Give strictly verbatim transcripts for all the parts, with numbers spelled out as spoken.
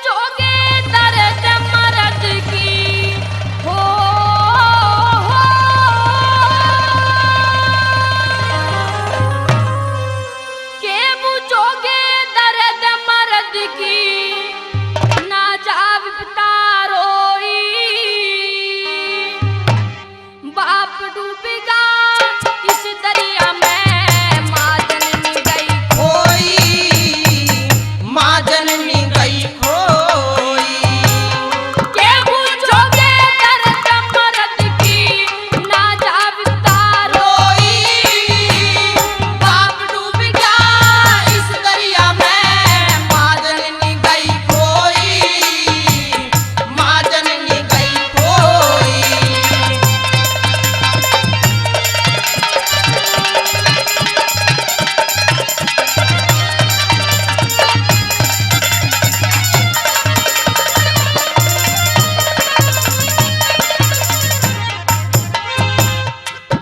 बूझोगे दर्द मर्द की, हो, हो। के बूझोगे दर्द मर्द की, ना जाविपता रोई। बाप डूबेगा इस दरिया में, माँ जननी गई खोई, माँ जननी गई खोई। के बूझोगे दर्द मर्द की, ना जाविपता रोई। बाप डूबेगा इस दरिया में, माँ जननी गई खोई, माँ जननी गई खोई।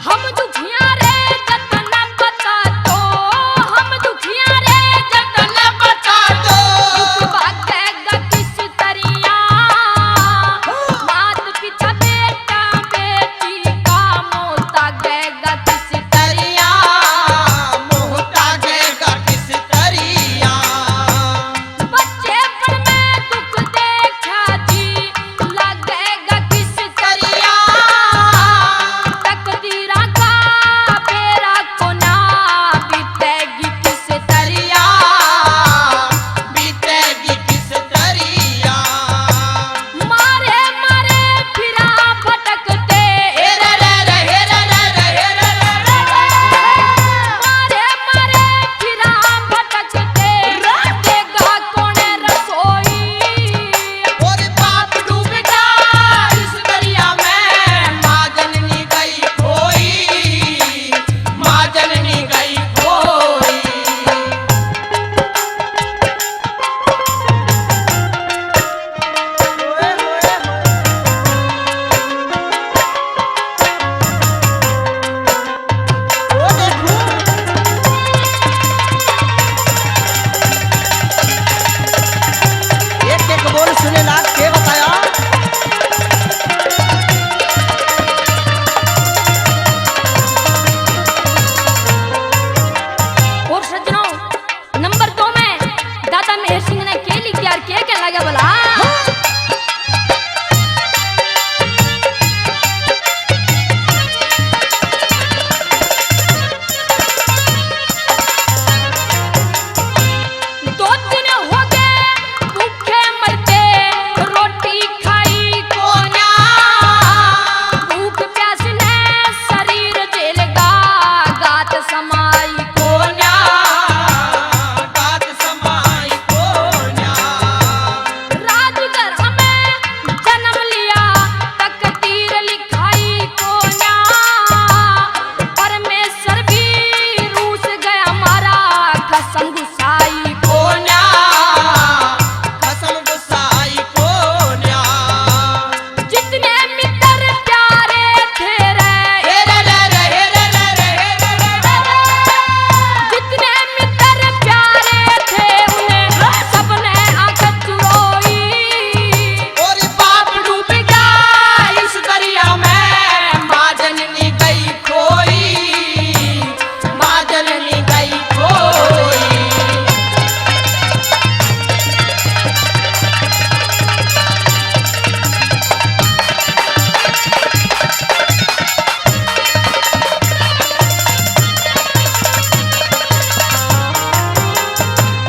हम दुखिया रे जतना बता दो, हम दुखिया रे जतना बता दो। दुख भागेगा किस तरिया, मात पिता बेटा बेटी का मोह तागेगा किस तरिया, मोह तागेगा किस तरिया। बच्चेपन में दुख देखा जी, लगेगा किस तरिया। तकदीरा का बेरा कोना, बीतेगी किस तरिया, बीतेगी किस तरिया। मारे मारे फिरा भटकते, हे रे रे रे, हे रे रे रे, हे रे रे रे। मारे मारे फिरा भटकते, देगा कौन रसोई। और बाप डूबेगा इस दरिया में, माँ जननी गई खोई, माँ जननी गई खोई। एक एक बोल सुने लाग के बताया। और सज्जनों, नंबर दो में दादा मेहर सिंह ने के लिख दिया और के कहने लगा भला? दो दिन हो गए भूखे मरते, रोटी खाई कोन्या। भूख प्यास ने शरीर झेलगा, गात समाई कोन्या, गात समाई कोन्या। राजघर में जन्म लिया, तकदीर लिखाई कोन्या। परमेश्वर भी रूस गया मारा, कसम गुस्साई कोन्या, कसम गुस्साई कोन्या। जितने मित्र प्यारे थे रे, हे रे रे रे, हे रे रे रे, हे रे रे रे। जितने मित्र प्यारे थे, उन्हें सबने आंख चुरोई। और बाप डूब गया इस दरिया में, माँ जननी गई खोई, माँ जननी गई खोई।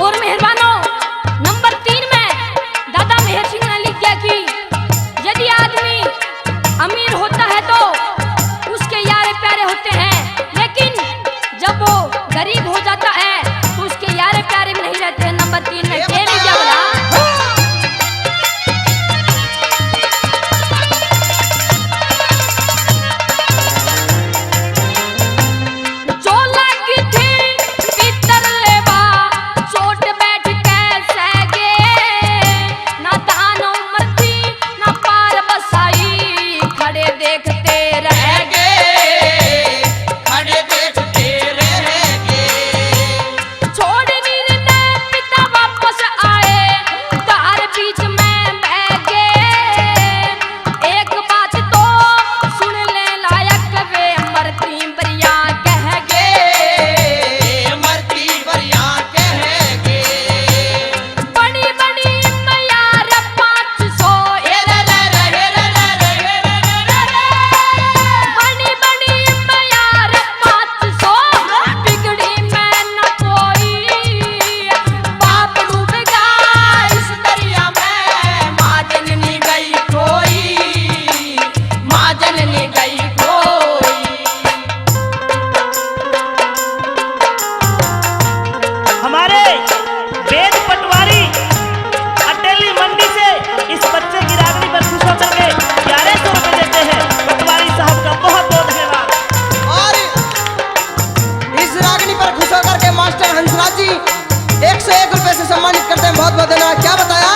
और मेहरबानों, नंबर तीन में दादा मेहर सिंह ने लिख दिया कि यदि आदमी अमीर होता है तो उसके यारे प्यारे होते हैं, लेकिन जब वो गरीब हो जाता है तो उसके यारे प्यारे भी नहीं रहते हैं। नंबर तीन में ये के लिख दिया बताया। बोला? जो लगी थी भीतर लेवा, चोट बैठ कैसे गे। ना दान उम्र थी, ना पार बसाई, खड़े देखते रह गए, खड़े देखते रह गए। छोड़ वीर ने पिता वापस आए, मास्टर हंसराज जी एक सौ एक रुपए से सम्मानित करते हैं। बहुत बहुत धन्यवाद। क्या बताया